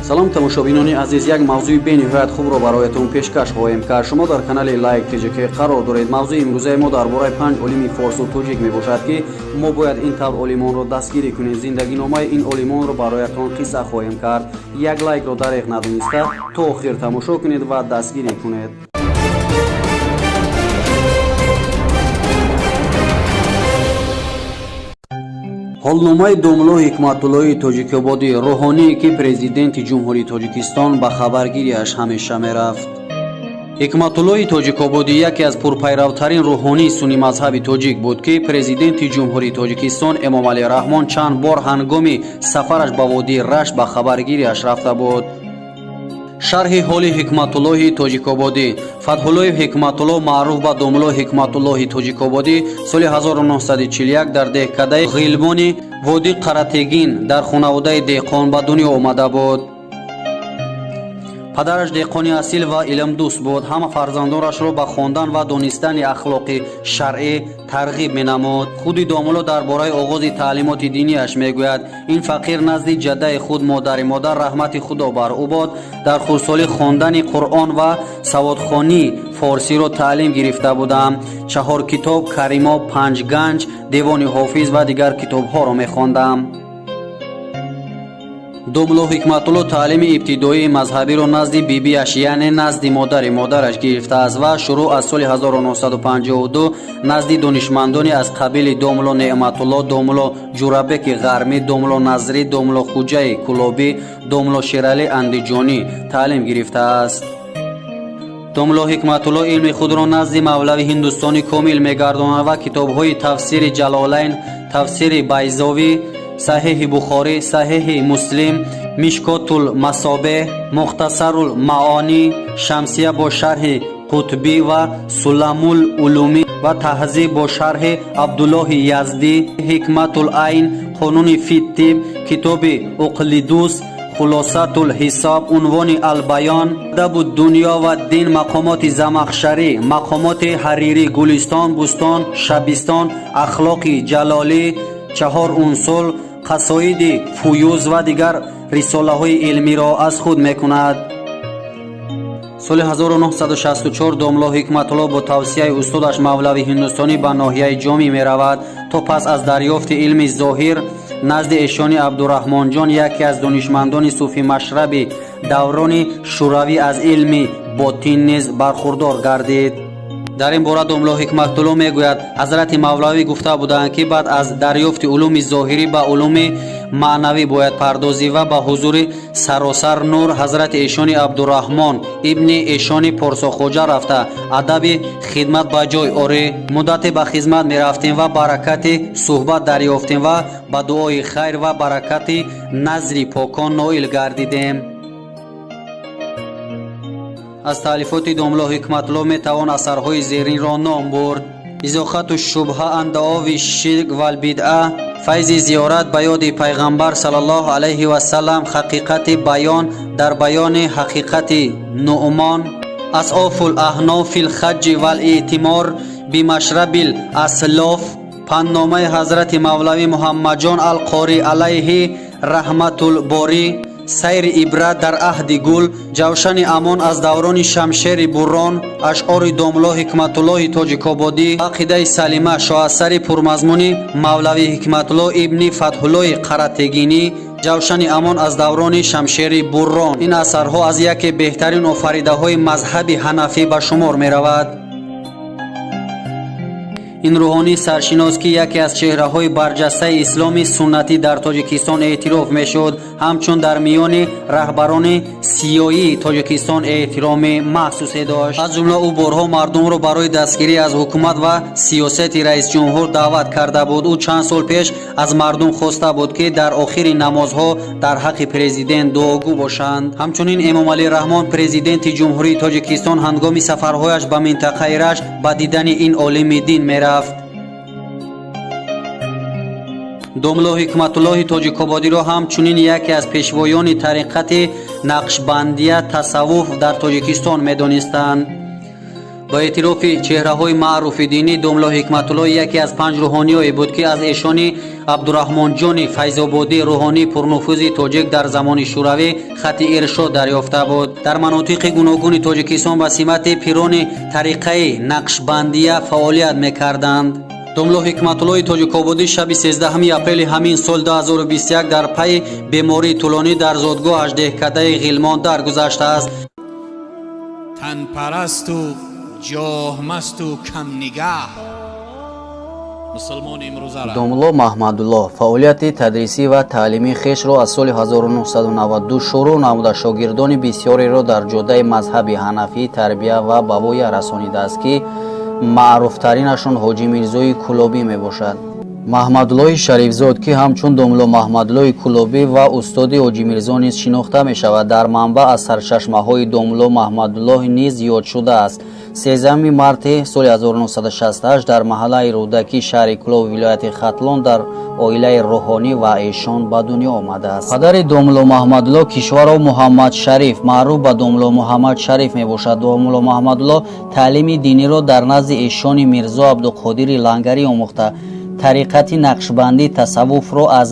Салом, тамошобинони азиз, як мавзӯи бениҳоят хубро бароятон пешкаш хоҳем кард. Шумо дар канали Лайк ТЖК қарор доред. Мавзӯи имрӯзаи мо дар бораи панҷ олими форсу тоҷик мебошад, ки мо бояд ин тавр олимонро дастгирӣ кунем. Зиндагиномаи ин олимонро бароятон қисса хоҳем кард. Як лайкро дареғ надониста то охир тамошо кунед ва дастгирӣ кунед. Ҳолномаи домулло Ҳикматуллои Тоҷикободӣ, рӯҳоние, ки президенти Ҷумҳурии Тоҷикистон ба хабаргириаш ҳамеша мерафт. Ҳикматуллои Тоҷикободӣ яке аз пурпайравтарин рӯҳонии суннӣ-мазҳаби тоҷик буд, ки президенти Ҷумҳурии Тоҷикистон Эмомалӣ Раҳмон чанд бор ҳангоми сафараш ба водии Рашт ба хабаргириаш рафта буд. Шарҳи ҳоли Ҳикматуллоҳи Тоҷикободӣ. Фатҳуллоев Ҳикматулло, маъруф ба домулло Ҳикматуллоҳи Тоҷикободӣ, соли 1941 дар деҳкадаи Ғилмони водии Қаратегин дар хонаводаи деҳқон ба дунё омада буд. Падараш деҳқони асил ва илмдӯст буд. Ҳама фарзандонашро ба хондан ва донистани ахлоқи шаръӣ тарғиб менамуд. Худи домулло дар бораи оғози таълимоти динияш мегӯяд: ин фақир назди ҷаддаи худ, модари модар, раҳмати Худо бар ӯ бод, дар хурдсолӣ хондани Қуръон ва саводхонии форсиро таълим гирифта будам. Чаҳор китоб, Каримо, Панҷ ганҷ, Девони Ҳофиз ва дигар китобҳоро мехондам. Домулло Ҳикматулло таълими ибтидоии мазҳабиро назди бибиаш, яъне назди модари модараш гирифтааст ва шурӯъ аз соли 1952 назди донишмандони аз қабили домулло Неъматулло, домулло Ҷурабеки Ғармӣ, домулло Назрӣ, домулло Хуҷаи Кулобӣ, домулло Шералӣ Андиҷонӣ таълим гирифтааст. Домулло Ҳикматулло илми худро назди мавлави ҳиндустони комил мегардонад ва китобҳои тафсири Ҷалолайн, тафсири Байзовӣ, Саҳеҳи Бухорӣ, Саҳеҳи Муслим, Мишкотул Масобеҳ, Мухтасарул Маонӣ, Шамсия бо шарҳи Қутбӣ ва Суламул Улумӣ ва Таҳзиб бо шарҳи Абдуллоҳи Яздӣ, Ҳикматул Айн, Қонуни фиттиб, китоби Уқлидус, Хулосатул Ҳисоб, унвони Албаён, Адабу дунё ва дин, мақомоти Замахшарӣ, мақомоти Ҳарирӣ, Гулистон, Бӯстон, Шабистон, Ахлоқи Ҷалолӣ, Чаҳор унсул, Қасоиди Фуюз ва дигар рисолаҳои илмиро аз худ мекунад. Соли 1964 домулло Ҳикматулло бо тавсияи устодаш мавлави ҳиндустонӣ ба ноҳияи Ҷомӣ меравад, то пас аз дарёфти илми зоҳир назди эшони Абдураҳмонҷон, яке аз донишмандони суфимашраби даврони шӯравӣ, аз илми ботин низ бархурдор гардид. Дар ин бора домулло Ҳикматулло мегӯяд: ҳазрати мавлавӣ гуфта буданд, ки баъд аз дарёфти улуми зоҳирӣ ба улуми маънавӣ бояд пардозӣ ва ба ҳузури саросар нур ҳазрати эшони Абдураҳмон ибни эшони Порсохоҷа рафта, адаби хидмат ба ҷой орӣ. Муддате ба хизмат мерафтем ва баракати суҳбат дарёфтем ва ба дуои хайр ва баракати назри покон ноил гардидем. Аз таълифоти домулло Ҳикматулло метавон асарҳои зеринро ном бурд: Изохату шубҳа ан даови ширк валбидъа, Файзи зиёрат ба ёди Пайғамбар саллаллоҳу алайҳи васалам, Ҳақиқати баён дар баёни ҳақиқати нуъмон, Асофул аҳноф фил хаҷҷи вал-иътимор бимашрабил аслоф, Пандномаи ҳазрати мавлавӣ Муҳаммадҷон Алқорӣ алайҳи раҳматулборӣ, Сайри ибрат дар аҳди гул, Ҷавшани амон аз даврони шамшери буррон, Ашъори домулло Ҳикматуллоҳи Тоҷикободӣ, Ақидаи салима, шоҳасари пурмазмуни мавлавӣ Ҳикматулло ибни Фатҳуллоҳи Қаратегинӣ, Ҷавшани амон аз даврони шамшери буррон. Ин асарҳо аз яке беҳтарин офаридаҳои мазҳаби ҳанафӣ ба шумор меравад. Ин рӯҳонии саршинос, ки яке аз чеҳраҳои барҷастаи исломи суннатӣ дар Тоҷикистон эътироф мешуд, ҳамчун дар миёни раҳбарони сиёии Тоҷикистон эҳтироми махсусе дошт. Аз ҷумла ӯ борҳо мардумро барои дастгирӣ аз ҳукумат ва сиёсати раисҷумҳур даъват карда буд. Ӯ чанд сол пеш аз мардум хоста буд, ки дар охири намозҳо дар ҳаққи президент дуогӯ бошанд. Ҳамчунин Эмомалӣ Раҳмон, президенти Ҷумҳурии Тоҷикистон, ҳангоми сафарҳояш ба минтақаи Рашт ба дидани ин олими дин мерафт. Домулло Ҳикматуллоҳи Тоҷикободиро ҳамчунин яке аз пешвоёни тариқати нақшбандия тасаввуф дар Тоҷикистон медонистанд. Ба эътирофи чеҳраҳои маъруфи динӣ, домло Ҳикматулло яке аз панҷ рӯҳониёе буд, ки аз эшони Абдураҳмонҷони Файзободӣ, рӯҳонии пурнуфузи тоҷик дар замони Шӯравӣ, хати иршод дарёфта буд. Дар манотиқи гуногуни Тоҷикистон ба симати пирони тариқаи Нақшбандия фаъолият мекарданд. Домло Ҳикматуллои Тоҷикободӣ шаби 13 апрели ҳамин сол 2021 дар пайи бемории тӯлонӣ дар зодгоҳаш, деҳкадаи Ғилмон, даргузаштааст. Танпарасту ҷоҳмасту камнигаҳ мусулмони имрӯзара. Домло Маҳмадуллоҳ фаъолияти тадрисӣ ва таълимии хешро аз соли 1992 шурӯъ намуда, шогирдони бисёреро дар ҷодаи мазҳаби ҳанафӣ тарбия ва ба воя расонидааст, ки маъруфтаринашон Ҳоҷи Мирзои Кулобӣ мебошад. Маҳмадуллоҳи Шарифзод, ки ҳамчун домло Маҳмадуллоҳи Кулобӣ ва устоди Ҳоҷи Мирзо низ шинохта мешавад, дар манбаъ аз сарчашмаҳои домло Маҳмадуллоҳ низ ёд шудааст. 13 марти соли 1968 дар маҳаллаи Рӯдакӣ, шаҳри Кулоб, вилояти Хатлон, дар оилаи рӯҳонӣ ва эшон ба дунё омадааст. Падари домло Маҳмадуллоҳ Кишваров Муҳаммадшариф, маъруф ба домло Муҳаммадшариф, мебошад. Домло Маҳмадуллоҳ таълими диниро дар назди эшони Мирзо Абдуқодири Лангарӣ омӯхта, тариқати нақшбандӣ, тасаввуфро аз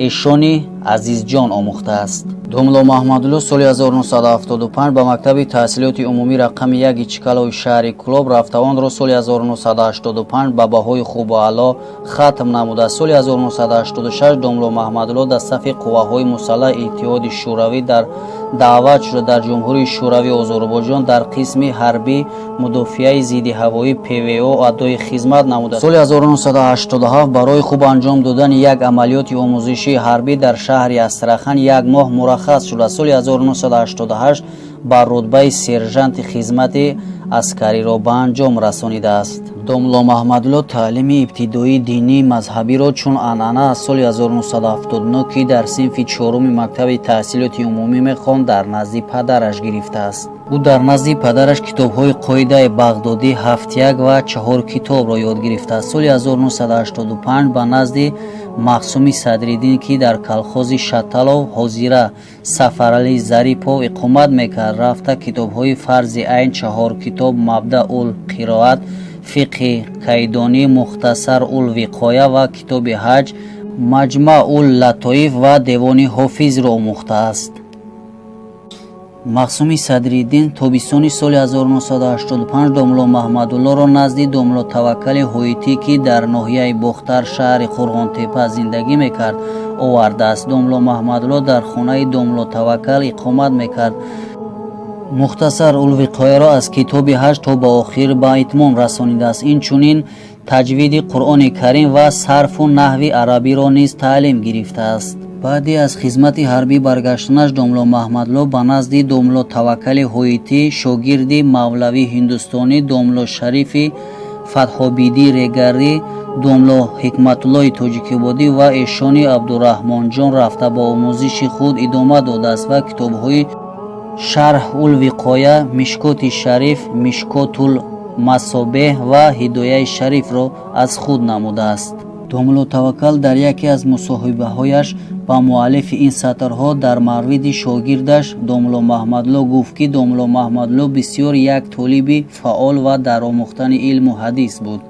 эшони Азизҷон омӯхтааст. Домло Маҳмадулло соли 1975 ба мактаби таҳсилоти умумӣ рақами яки Чкалови шаҳри Кулоб рафта, онро соли 1985 ба баҳои хубу аъло хатм намуда. Соли 1986 домло Маҳмадулло дар сафи қувваҳои мусаллаҳи Иттиҳоди Шӯравӣ дар даъват шуда, дар Ҷумҳурии Шӯравии Озарбойҷон дар қисми ҳарбии мудофиаи зиддиҳавоӣ ПВО адои хизмат намуда. Соли 1987 барои хуб анҷом додани як амалиёти омӯзишии ҳарбӣ дар шаҳри Астрахан як моҳ мураххас шуда, соли 1988 ба рутбаи сержанти хизмати аскариро ба анҷом расонидааст. Домло Маҳмадулло таълими ибтидоии динии мазҳабиро чун анъана аз соли 1979, ки дар синфи чоруми мактаби таҳсилоти умумӣ мехонд, дар назди падараш гирифтааст. Ӯ дар назди падараш китобҳои Қоидаи Бағдодӣ, Ҳафтяк ва Чаҳор китобро ёд гирифтааст. Соли 1985 ба назди Махсуми Садриддин, ки дар колхози Шаталов, ҳозира Сафаралӣ Зарипов, иқомат мекард, рафта, китобҳои Фарзи айн, Чаҳор китоб, Мабдаул қироат, Фиқҳи кайдонӣ, Мухтасар ул виқоя ва китоби ҳаҷ, Маҷмаъул латоиф ва Девони Ҳофизро омӯхтааст. Махсуми Садриддин тобистони соли 1985 домло Маҳмадуллоро назди домло Таваккали Ҳоитӣ, ки дар ноҳияи Бохтар, шаҳри Қурғонтеппа зиндагӣ мекард, овардааст. Домло Маҳмадулло дар хонаи домло Таваккал иқомат мекард. Мухтасар улвиқояро аз китоби ҳаҷ то ба охир ба итмом расонидааст. Инчунин таҷвиди Қуръони Карим ва сарфу наҳви арабиро низ таълим гирифтааст. Баъди аз хизмати ҳарбӣ баргаштанаш домло Маҳмадло ба назди домло Таваккали Ҳоитӣ, шогирди мавлавии ҳиндустонӣ домло Шарифи Фатҳобидӣ Регарӣ, домло Ҳикматуллои Тоҷикободӣ ва эшони Абдураҳмонҷон рафта, ба омӯзиши худ идома додааст ва китобҳои Шарҳ ул виқоя, Мишкоти Шариф, Мишкотул масобеҳ ва Ҳидояи Шарифро аз худ намудааст. Домло Таваккал дар яке аз мусоҳибаҳояш ба муаллифи ин сатрҳо дар мавриди шогирдаш домло Маҳмадло гуфт, ки домло Маҳмадло бисёр як толиби фаъол ва дар омӯхтани илму ҳадис буд.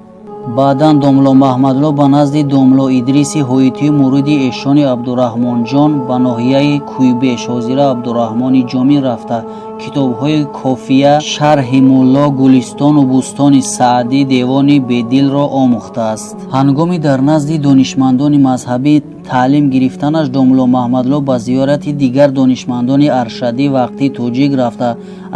Баъдан домло Маҳмадло ба назди домло Идриси Ҳоитӣ, муриди эшони Абдураҳмонҷон, ба ноҳияи Кӯйбеш, ҳозира Абдураҳмони Ҷомӣ, рафта, китобҳои Кофия, Шарҳи Мулло, Гулистону Бӯстони Саъдӣ, Девони Бедилро омӯхтааст. Ҳангоми дар назди донишмандони мазҳабӣ таълим гирифтанаш домло Маҳмадло ба зиёрати дигар донишмандони аршадӣ вақтии тоҷик рафта,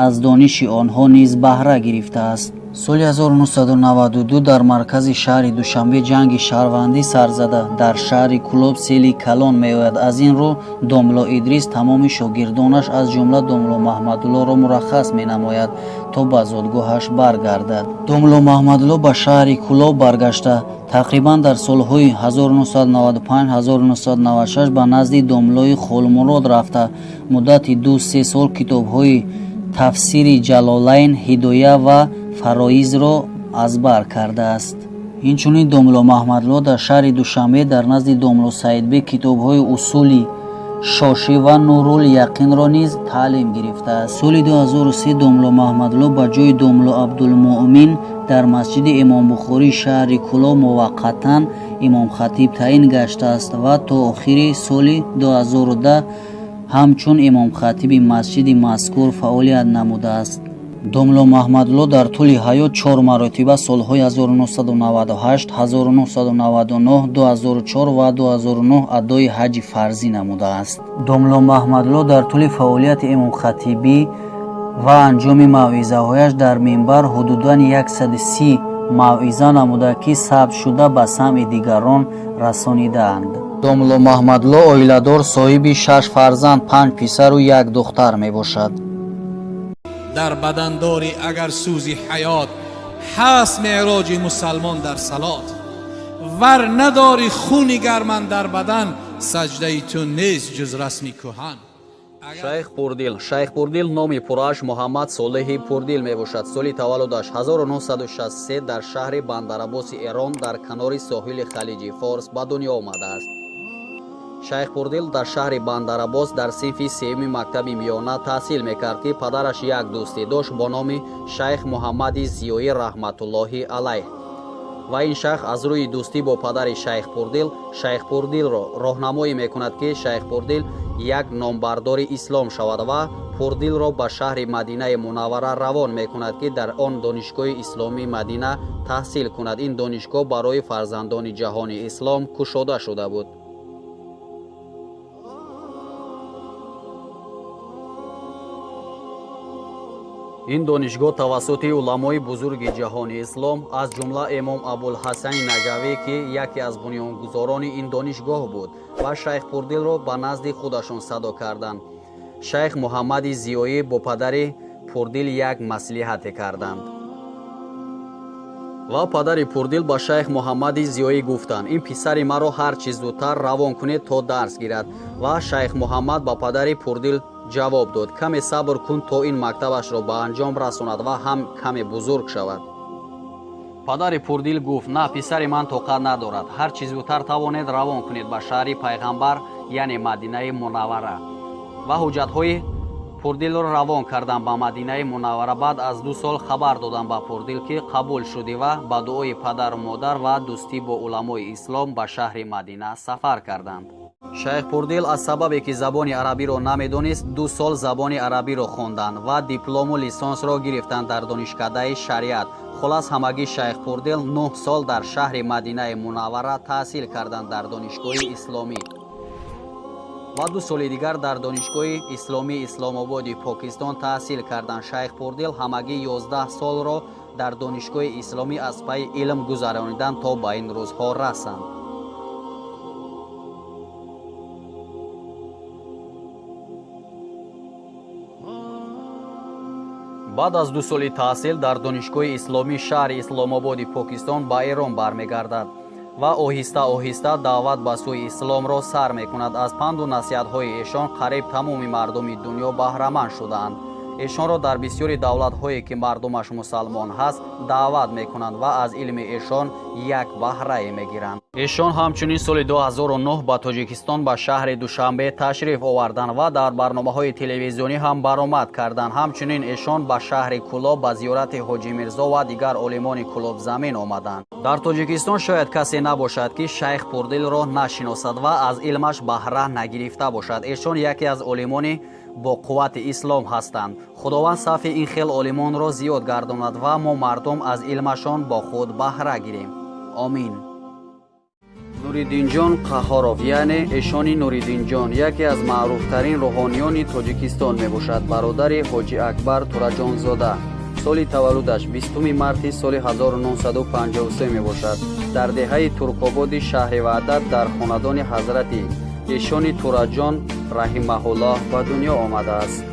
аз дониши онҳо низ баҳра гирифтааст. Соли 1992 дар маркази шаҳри Душанбе ҷанги шаҳрвандӣ сар зада, дар шаҳри Кулоб сели калон меояд. Аз ин рӯ домло Идрис тамоми шогирдонаш, аз ҷумла домло Маҳмадуллоро мураххас менамояд, то ба зодгоҳаш баргардад. Домло Маҳмадулло ба шаҳри Кулоб баргашта, тақрибан дар солҳои 1995-1996 ба назди домлои Холмурод рафта, муддати 2-3 сол китобҳои тафсири Ҷалолайн, Ҳидоя ва Фароизро аз бар кардааст. Инчунин домло Маҳмадло дар шаҳри Душанбе дар назди домло Саидбек китобҳои Усули Шошӣ ва Нурул-Яқинро низ таълим гирифтааст. Соли 2003 домло Маҳмадло ба ҷои домло Абдулмуъмин дар масҷиди Имомбухории шаҳри Кӯлоб муваққатан имомхатиб таъин гаштааст ва то охири соли 2010 ҳамчун имомхатиби масҷиди мазкур фаъолият намудааст. Домло Маҳмадло дар тӯли ҳаёт чор маротиба солҳои 1998, 1999, 2004 ва 2009 адои ҳаҷи фарзӣ намудааст. Домло Маҳмадло дар тӯли фаъолияти имомхатибӣ ва анҷоми мавъизаҳояш дар минбар ҳудудан 130 мавъиза намуда, ки сабтшуда ба самъи дигарон расонидаанд. Домло Маҳмадло оиладор, соҳиби шаш фарзанд, панҷ писару як духтар мебошад. Дар бадан дорӣ агар сӯзи ҳаёт, ҳаст меъроҷи мусалмон дар салот. Вар надорӣ хуни гарман дар бадан, саҷдаи ту нест ҷуз расми кӯҳан. Шайх Пурдил. Шайх Пурдил номи пуррааш Муҳаммад Солеҳи Пурдил мебошад. Соли таваллудаш 1963 дар шаҳри Бандарабоси Эрон дар канори соҳили Халиҷи Форс ба дунё омадааст. Шайх Пурдил дар шаҳри Бандарабос дар синфи сеюми мактаби миёна таҳсил мекард, ки падараш як дӯстӣ дошт бо номи шайх Муҳаммади Зиёӣ раҳматуллоҳи алайҳ. Ва ин шайх аз рӯи дӯстӣ бо падари шайх Пурдил шайх Пурдилро роҳнамоӣ мекунад, ки шайх Пурдил як номбардори ислом шавад ва Пурдилро ба шаҳри Мадинаи Мунаввара равон мекунад, ки дар он донишгоҳи исломии Мадина таҳсил кунад. Ин донишгоҳ барои фарзандони ҷаҳони ислом кушода шуда буд. Ин донишгоҳ тавассути уламои бузурги ҷаҳони ислом, аз ҷумла имом Абулҳасани Наҷавӣ, ки яке аз бунёнгузорони ин донишгоҳ буд, ва шайх Пурдилро ба назди худашон садо карданд. Шайх Муҳаммади Зиёӣ бо падари Пурдил як маслиҳате карданд. Ва падари Пурдил ба шайх Муҳаммади Зиёӣ гуфтанд: ин писари маро ҳар чӣ зудтар равон кунед то дарс гирад. Ва шайх Муҳаммад ба падари Пурдил ҷавоб дод: каме сабр кун то ин мактабашро ба анҷом расонад ва ҳам каме бузург шавад. Падари Пурдил гуфт: на, писари ман тоқат надорад, ҳар чӣ зудтар тавонед равон кунед ба шаҳри пайғамбар, яъне Мадинаи Мунаввара. Ва ҳуҷҷатҳои Пурдилро равон карданд ба Мадинаи Мунаввара. Баъд аз 2 сол хабар доданд ба Пурдил, ки қабул шудӣ, ва ба дуои падару модар ва дӯстӣ бо уламои ислом ба шаҳри Мадина сафар карданд. Шайх Пурдил аз сабабе ки забони арабиро намедонист, 2 сол забони арабиро хонданд ва диплому лисонсро гирифтанд дар донишкадаи шариат. Хулас, ҳамагӣ шайх Пурдил 9 сол дар шаҳри Мадинаи Мунаввара таҳсил карданд дар донишгоҳи исломӣ ва 2 соли дигар дар донишгоҳи исломии Исломободи Покистон таҳсил карданд. Шайх Пурдил ҳамагӣ 11 солро дар донишгоҳи исломӣ аз пайи илм гузарониданд то ба ин рӯзҳо расанд. Баъд аз 2 соли таҳсил дар донишгоҳи исломии шаҳри Исломободи Покистон ба Эрон бармегардад ва оҳиста оҳиста даъват ба сӯи исломро сар мекунад. Аз панду насиҳатҳои эшон қариб тамоми мардуми дунё баҳраманд шудаанд. Эшонро дар бисёри давлатҳое ки мардумаш мусалмон ҳаст даъват мекунанд ва аз илми эшон як баҳрае мегиранд. Эшон ҳамчунин соли 2009 ба Тоҷикистон ба шаҳри Душанбе ташриф оварданд ва дар барномаҳои телевизионӣ ҳам баромад карданд. Ҳамчунин эшон ба шаҳри Кӯлоб ба зиёрати Ҳоҷи Мирзо ва дигар олимони Кӯлобзамин омаданд. Дар Тоҷикистон шояд касе набошад, ки шайх Пурдилро нашиносад ва аз илмаш баҳра нагирифта бошад. Эшон яке аз олимони бо қуввати ислом ҳастанд. Худованд сафи ин хел олимонро зиёд гардонад ва мо мардум аз илмашон бо худ баҳра гирем. Омин. Нуриддинҷон Қаҳҳоров, яъне эшони Нуриддинҷон, яке аз маъруфтарин рӯҳониёни Тоҷикистон мебошад, бародари Ҳоҷи Акбар Тураҷонзода. Соли таваллудаш 20 марти соли 1953 мебошад. Дар деҳаи Туркободи шаҳри Ваҳдат дар хонадони ҳазрати эшони Тураҷон раҳимаҳуллоҳ ба дунё омадааст.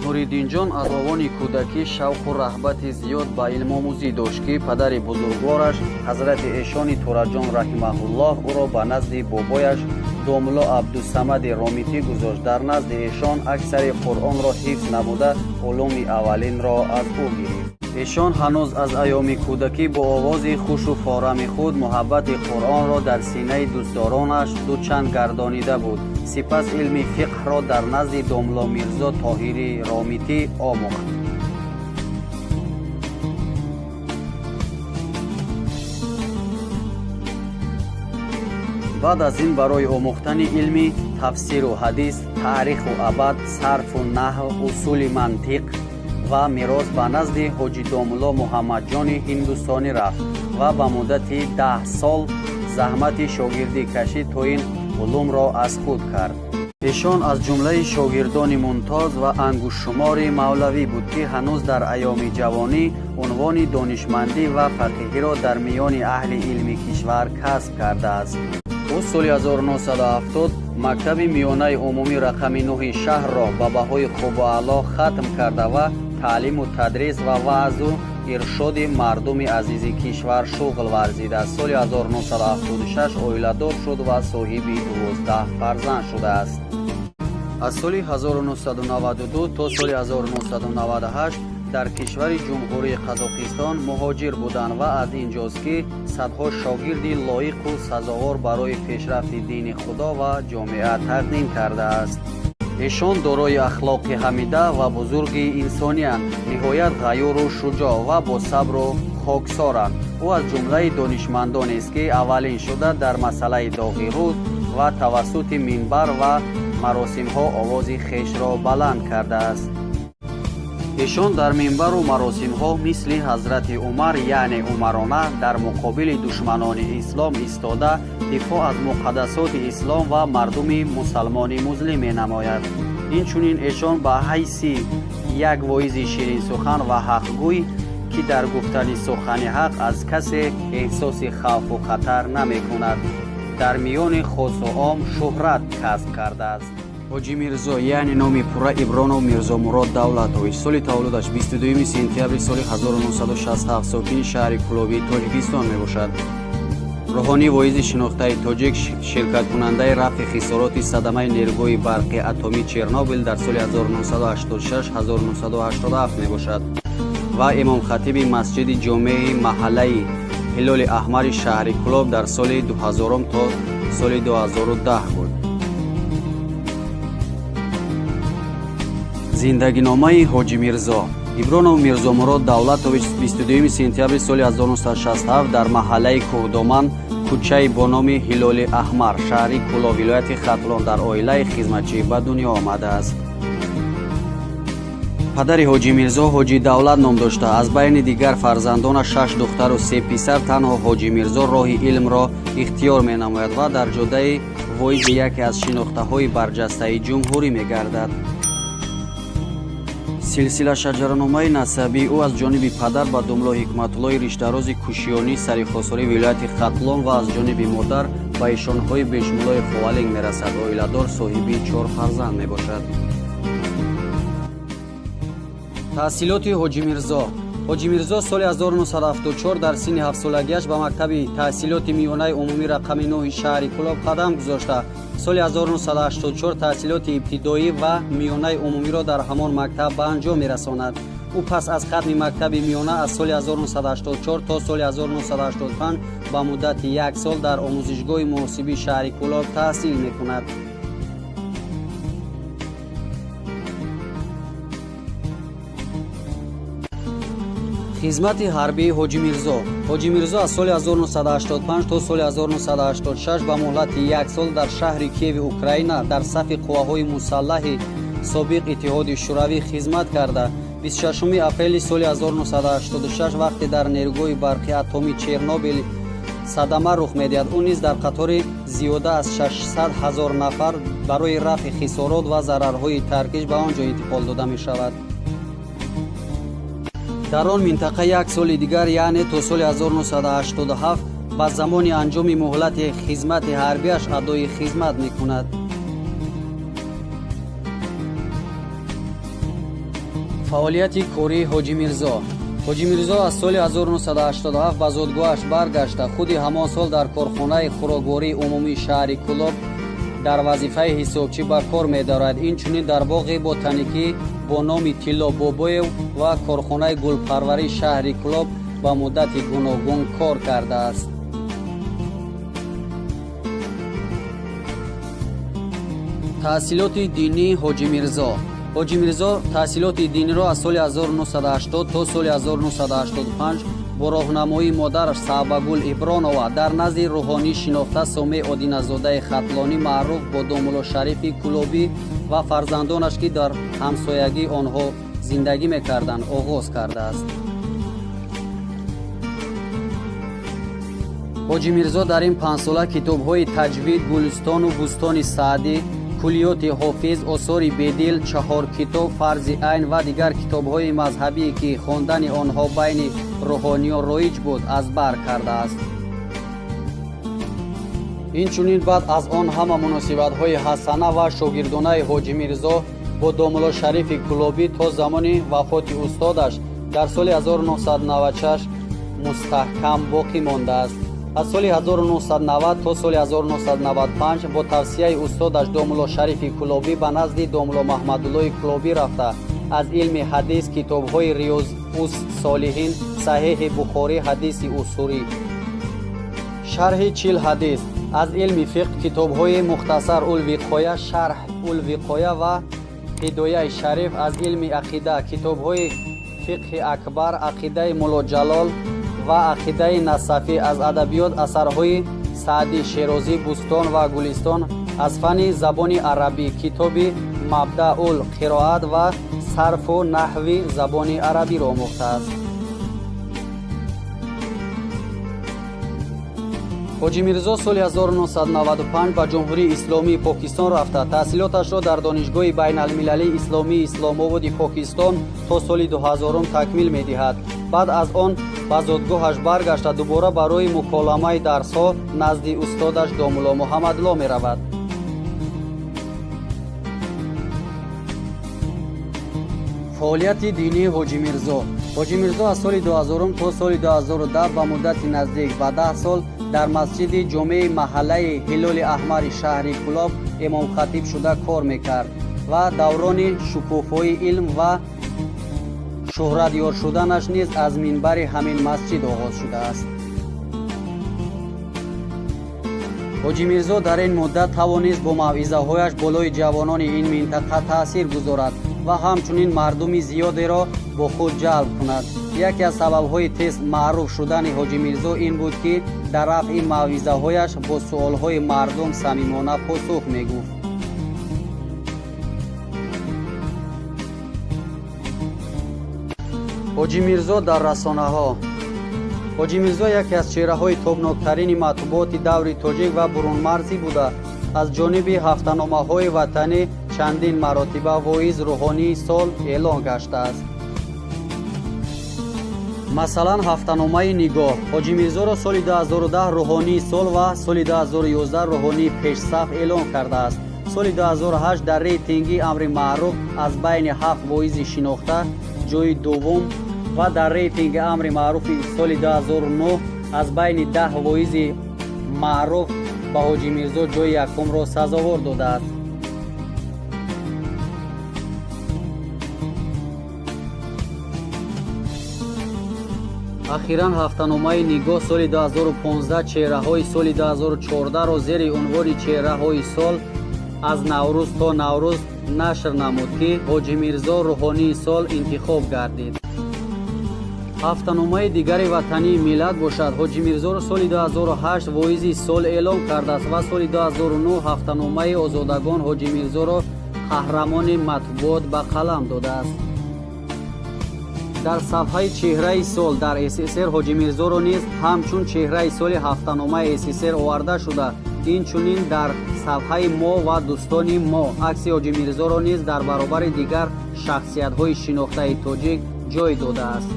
Нуриддинҷон аз овони кӯдакӣ шавқу раҳбати зиёд ба илмомӯзӣ дошт, ки падари бузургвораш ҳазрати эшони Тураҷон раҳимаҳуллоҳ ӯро ба назди бобояш домло Абдусамади Ромитӣ гузошт. Дар назди эшон аксари Қуръонро ҳифз намуда, улуми аввалинро аз ӯ гирифт. Эшон ҳанӯз аз айёми кӯдакӣ бо овози хушу форами худ муҳаббати Қуръонро дар синаи дӯстдоронаш дучанд гардонида буд. Сипас илми фиқҳро дар назди домло Мирзо Тоҳири Ромитӣ омӯхт. Баъд аз ин барои омӯхтани илми тафсиру ҳадис, таъриху абад, сарфу наҳв, усули мантиқ ва мерос ба назди ҳоҷи домулло Муҳаммадҷони Ҳиндустонӣ рафт ва ба муддати 10 сол заҳмати шогирдӣ кашид то ин улумро аз худ кард. Эшон аз ҷумлаи шогирдони мумтоз ва ангуштшумори мавлавӣ буд, ки ҳанӯз дар айёми ҷавонӣ унвони донишмандӣ ва фақиҳиро дар миёни аҳли илми кишвар касб кардааст. Ӯ соли 1970 мактаби миёнаи умумӣ рақами 9 шаҳрро ба баҳои хубу аъло хатм карда ва таълиму тадрис ва ваъзу иршоди мардуми азизи кишвар шуғл варзида. Соли 1976 оиладор шуд ва соҳиби 12 фарзанд шудааст. Аз соли 1992 то соли 1998 дар кишвари Ҷумҳурии Қазоқистон муҳоҷир буданд ва аз ин ҷост, ки садҳо шогирди лоиқу сазовор барои пешрафти дини Худо ва ҷомеа тақдим кардааст. Эшон дорои ахлоқи ҳамида ва бузурги инсониянд, ниҳоят ғаюру шуҷоъ ва бо сабру хоксоранд. Ӯ аз ҷумлаи донишмандонест, ки аввалин шуда дар масъалаи доғи рӯз ва тавассути минбар ва маросимҳо овози хешро баланд кардааст. Эшон дар минбару маросимҳо мисли ҳазрати Умар, яъне умарона, дар муқобили душманони ислом истода, дифоъ аз муқаддасоти ислом ва мардуми мусалмони музлим менамояд. Инчунин эшон ба ҳайси як воизи ширинсухан ва ҳақгӯй, ки дар гуфтани сухани ҳақ аз касе эҳсоси хавфу хатар намекунад, дар миёни хосу ом шӯҳрат касб кардааст. Ҳоҷи Мирзо, яъне номи пурра Ибронов Мирзомурод Давлатович, соли таваллудаш 22 сентябри соли 1967, сокини шаҳри Кӯлобии Тоҷикистон мебошад. Рӯҳонӣ, воизи шинохтаи тоҷик, ширкаткунандаи рафъи хисороти садамаи нерӯгоҳи барқи атомии Чернобил дар соли 1986-1987 мебошад ва имомхатиби масҷиди ҷомеи маҳаллаи Ҳилоли Аҳмари шаҳри Кӯлоб дар соли 2000 то соли 2010 буд. Зиндагиномаи Ҳоҷи Мирзо. Ибронов Мирзомурод Давлатович 22 сентябри соли 1967 дар маҳаллаи Кӯҳдоман, кӯчаи бо номи Ҳилоли Аҳмар, шаҳри Кӯлоб, вилояти Хатлон дар оилаи хизматчӣ ба дунё омадааст. Падари Ҳоҷи Мирзо Ҳоҷи Давлат ном дошта. Аз байни дигар фарзандонаш 6 духтару 3 писар танҳо Ҳоҷи Мирзо роҳи илмро ихтиёр менамояд ва дар ҷодаи воизи яке аз шинохтаҳои барҷастаи ҷумҳурӣ мегардад. Силсила шаҷараномаи насабии ӯ аз ҷониби падар ба домло Ҳикматуллои Риштарози Кӯшиёнӣ, сарихосории вилояти Хатлон ва аз ҷониби модар ба ишонҳои Бешмуллои Ховалинг мерасад. Оиладор, соҳиби 4 фарзанд мебошад. Таҳсилоти Ҳоҷи Мирзо. Ҳоҷи Мирзо соли 1974 дар синни 7-солагиаш ба мактаби таҳсилоти миёнаи умумӣ рақами 9 шаҳри Кӯлоб қадам гузошта. Соли 1984 таҳсилоти ибтидоӣ ва миёнаи умумиро дар ҳамон мактаб ба анҷом мерасонад. Ӯ пас аз хатми мактаби миёна аз соли 1984 то соли 1985 ба муддати 1 сол дар омӯзишгоҳи муҳосибии шаҳри Кӯлоб таҳсил мекунад. Хизмати ҳарбии Ҳоҷи Мирзо. Ҳоҷи Мирзо аз соли 1985 то соли 1986 ба муҳлати 1 сол дар шаҳри Киеви Украина дар сафи қувваҳои мусаллаҳи собиқ Иттиҳоди Шӯравӣ хизмат карда. 26 апрели соли 1986 вақте дар нерӯгоҳи барқи атомии Чернобил садама рух медиҳад, ӯ низ дар қатори зиёда аз 600 000 нафар барои рафъи хисорот ва зарарҳои таркиш ба он ҷо интиқол дода мешавад. Дар он минтақа 1 соли дигар, яъне то соли 1987 ба замони анҷоми муҳлати хизмати ҳарбиаш адои хизмат мекунад. Фаъолияти кории Ҳоҷи Мирзо. Ҳоҷи Мирзо аз соли 1987 ба зодгоҳаш баргашта, худи ҳамон сол дар корхонаи хӯроквории умумии шаҳри Кӯлоб дар вазифаи ҳисобчӣ ба кор медорад. Инчунин дар боғи ботаникӣ бо номи Тилло Бобоев ва корхонаи гулпарварии шаҳри Кӯлоб ба муддати гуногун кор кардааст. Таҳсилоти динии Ҳоҷи Мирзо. Ҳоҷи Мирзо таҳсилоти диниро аз соли 1980 то соли 1985 бо роҳнамоии модараш Саъбагул Ибронова дар назди рӯҳонӣ шинохта Сомеъ Одиназодаи Хатлонӣ маъруф бо домулло Шарифи Кулобӣ ва фарзандонаш, ки дар ҳамсоягии онҳо зиндагӣ мекарданд, оғоз кардааст. Ҳоҷи Мирзо дар ин панҷсола китобҳои таҷвид, Гулистону Бӯстони Саъдӣ, куллиёти Ҳофиз, осори Бедил, чаҳор китоб, Фарзи айн ва дигар китобҳои мазҳабие, ки хондани онҳо байни рӯҳониён роиҷ буд, аз бар кардааст. Инчунин баъд аз он ҳама муносибатҳои ҳасана ва шогирдонаи Ҳоҷи Мирзо бо домулло Шарифи Кулобӣ то замони вафоти устодаш дар соли 1996 мустаҳкам боқӣ мондааст. Аз соли 1990 то соли 1995 бо тавсияи устодаш домулло Шарифи Кулобӣ ба назди домулло Маҳмадуллои Кулобӣ рафта, аз илми ҳадис китобҳои Риёз-ус Солиҳин, Саҳеҳи Бухорӣ, ҳадиси усурӣ, шарҳи 40 ҳадис, аз илми фиқҳ китобҳои Мухтасар ул-Виқоя, Шарҳ ул-Виқоя ва Ҳидояи Шариф, аз илми ақида китобҳои Фиқҳи Акбар, Ақидаи Мулло Ҷалол ва Ақидаи Насафӣ, аз адабиёт асарҳои Саъдӣ Шерозӣ, Бӯстон ва Гулистон, аз фанни забони арабӣ китоби Мабдаъул қироат ва сарфу наҳви забони арабиро омӯхтааст. Ҳоҷи Мирзо соли 1995 ба Ҷумҳурии Исломии Покистон рафта, таҳсилоташро дар Донишгоҳи байналмилалии исломии Исломободи Покистон то соли 2000 такмил медиҳад. Баъд аз он ба зодгоҳаш баргашта, дубора барои муколамаи дарсҳо назди устодаш домулло Муҳаммадло меравад. Фаъолияти динии Ҳоҷи Мирзо. Ҳоҷи Мирзо аз соли 2000 то соли 2010 ба муддати наздик ба 10 сол дар масҷиди ҷомеи маҳаллаи Ҳилоли Аҳмари шаҳри Кулоб имомхатиб шуда кор мекард ва даврони шукуфои илм ва шӯҳратёр шуданаш низ аз минбари ҳамин масҷид оғоз шудааст. Ҳоҷи Мирзо дар ин муддат тавонист бо мавъизаҳояш болои ҷавонони ин минтақа таъсир гузорад ва ҳамчунин мардуми зиёдеро бо худ ҷалб кунад. Яке аз сабабҳои тез маъруф шудани Ҳоҷи Мирзо ин буд, ки дар рафъи мавъизаҳояш бо суолҳои мардум самимона посух мегуфт. Ҳоҷи Мирзо дар расонаҳо. Ҳоҷи Мирзо яке аз чеҳраҳои тобноктарини матбуоти даври тоҷик ва бурунмарзӣ буда, аз ҷониби ҳафтаномаҳои ватанӣ чандин маротиба воиз рӯҳонии сол эълон гаштааст. Масалан, ҳафтаномаи Нигоҳ Ҳоҷи Мирзоро соли 2010 рӯҳонии сол ва соли 2011 рӯҳонии пешсаф эълон кардааст. Соли 2008 дар рейтинги Амри маъруф аз байни 7 воизи шинохта ҷои дуввум ва дар рейтинги Амри маъруфи соли 2009 аз байни 10 воизи маъруф ба Ҳоҷи Мирзо ҷои якумро сазовор додааст. Ахиран ҳафтаномаи Нигоҳ соли 2015 чеҳраҳои соли 2014-ро зери унвони чеҳраҳои сол аз Наврӯз то Наврӯз нашр намуд, ки Ҳоҷи Мирзо рӯҳонии сол интихоб гардид. Ҳафтаномаи дигари ватании Миллат бошад, Ҳоҷи Мирзоро соли 2008 воизи сол эълон кардааст ва соли 2009 ҳафтаномаи Озодагон Ҳоҷи Мирзоро қаҳрамони матбуот ба қалам додааст. Дар сафҳаи чеҳраи сол дар СССР Ҳоҷи Мирзоро низ ҳамчун чеҳраи соли ҳафтаномаи СССР оварда шуда, инчунин дар сафҳаи мо ва дӯстони мо акси Ҳоҷи Мирзоро низ дар баробари дигар шахсиятҳои шинохтаи тоҷик ҷой додааст.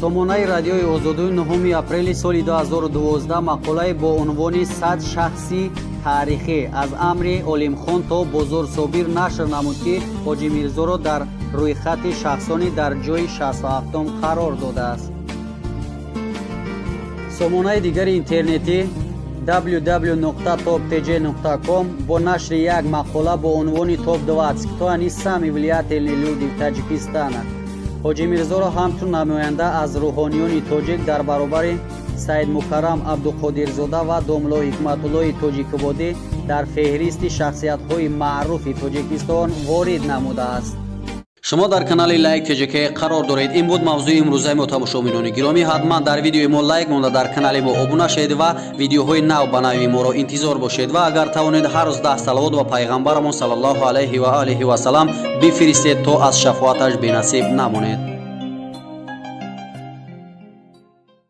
Сомонаи радиои Озодӣ 9 апрели соли 2012 мақолае бо унвони 100 шахси таърихӣ аз амри Олимхон то Бозор Собир нашр намуд, ки Ҳоҷи Мирзоро дар рӯйхати шахсони дар ҷои 67 қарор додааст. Сомонаи дигари интернетӣ www.toptj.com бо нашри як мақола бо унвони топ-20 кто они самые влиятельные люди Таджикистана Ҳоҷи Мирзоро ҳамчун намоянда аз рӯҳониёни тоҷик дар баробари Саидмукаррам Абдуқодирзода ва домло Ҳикматуллои Тоҷикободӣ дар феҳристи шахсиятҳои маъруфи Тоҷикистон ворид намудааст. Шумо дар канали Лайк ТЖК қарор доред. Ин буд мавзӯи имрӯзаи мо. Тамошобинони гиромӣ, ҳатман дар видеои мо лайк монда, дар канали мо обуна шавед ва видеоҳои нав ба нави моро интизор бошед. Ва агар тавонед, ҳар рӯз 10 салавот ба пайғамбарамон, саллаллоҳу алайҳи ва олиҳи васалам, бифиристед, то аз шафоаташ бенасиб намонед.